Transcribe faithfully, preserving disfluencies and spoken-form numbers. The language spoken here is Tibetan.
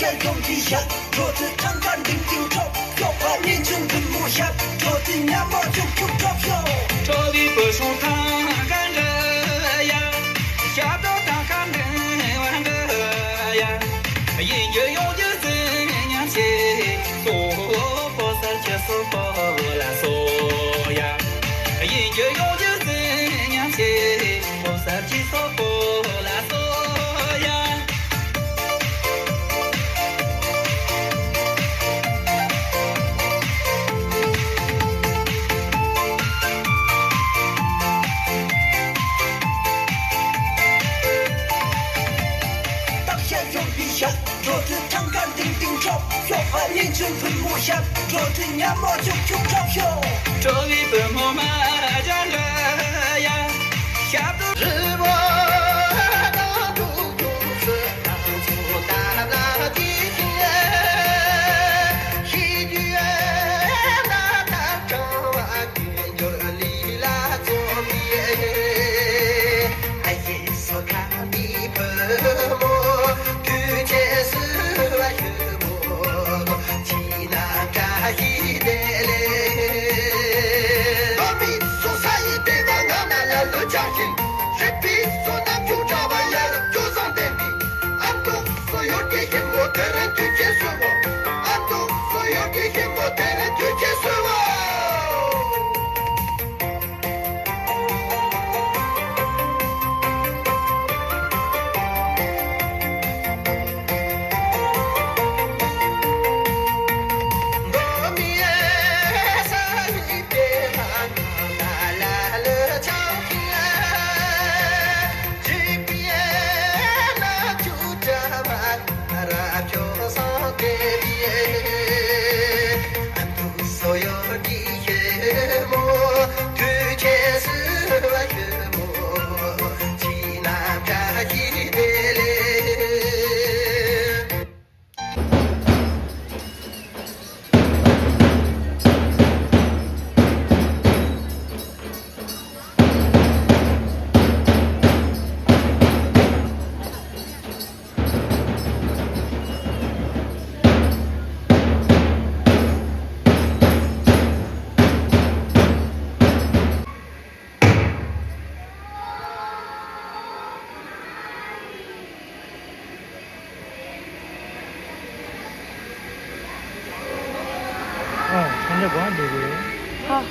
ཡར་ཡོང་གི་ཡ། འགྲོ་དུས་ཐང་ག་འབྲིང་འབྲིང་འགྲོ། ཡོག་པ་ཉིན་ཆུང་འབུམ་མོ་ཡ། འགྲོ་དུས་ཉ་མོ་ཅུག་ཅུག་འགྲོ་ཤོག་འགྲོ་བའི་བུ་ཆུང་ཐང་ག་འདྲ་ཡ། ཞབས་བྲོ་ཐང་ག་འབྲིང་བ་འདྲ་ཡ། ཡིན་རྒྱུ་ཡོང་རྒྱུ་ཟིན་མཉམ་བྱེད། སོ་པོ་སར་ཁྱེར་སོ་པོ་ལ་སོ་ཡ། ཡིན་རྒྱུ་ཡོང་རྒྱུ་ཟིན་མཉམ་བྱེད། སོ་སར་ཁྱེར་སོ་པོ་ལ་སོ་ཡ། སྟག་ཤར་ཡོང་བའི་ཞག་འགྲོ་དུས་ཐང་ག་འབྲིང་འབྲིང་འགྲོ། ཡོག་པ་ཉིན་ཆུང་བུ་མོ་ཞབས། འགྲོ་དུས་ཉ་མོ་ཅུག་ཅུག་འགྲོ་ཤོག་འགྲོ་བའི་བུ་མོ་མ་འདྲ་འདྲ་ཡ། ཞབས་བྲོ་རི་བོ་དང་ཐུག་ཐུག་སུ་དང་ཚོ་ད་ལ་དེ་ཤི་རྒྱུ་ན་ད་གྲང་བ་དུས་འགྱུར་ལི་ལ་ཚོ་མི་ཨ་ཡེ་སོ་ཁ་མི་བུ་མོ་དུས་ཆེན་སུ་བ་ཞུ་མོ་ཅི་ན་བཀྲ་ཤིས་བདེ་ལེགས། ཨ་མི་སོ་ས་ཡི་བདེ་བ་ང་ན་ལ་ལུ་ཅག་ཤིང་རིག་པའི་སོ་ན་ཁྱུ་གྲྭ་བ་ཡ་ལ་ཅོ་བཟང་ལྡན་པའི་ཨ་མདོ་སོ་ཡོད་ཀྱི་ཤིང་མོ་དེ་རིང་དུས་ཆེན་གསོལ་བ། ཨ་མདོ་སོ་ཡོད་ཀྱི་ཤིང་མོ་དེ་རིང་དུས་ཆེན་གསོལ་བ། ཨ། ཁྱེད་འདྲ་གང་འདུག་གི། ཨ།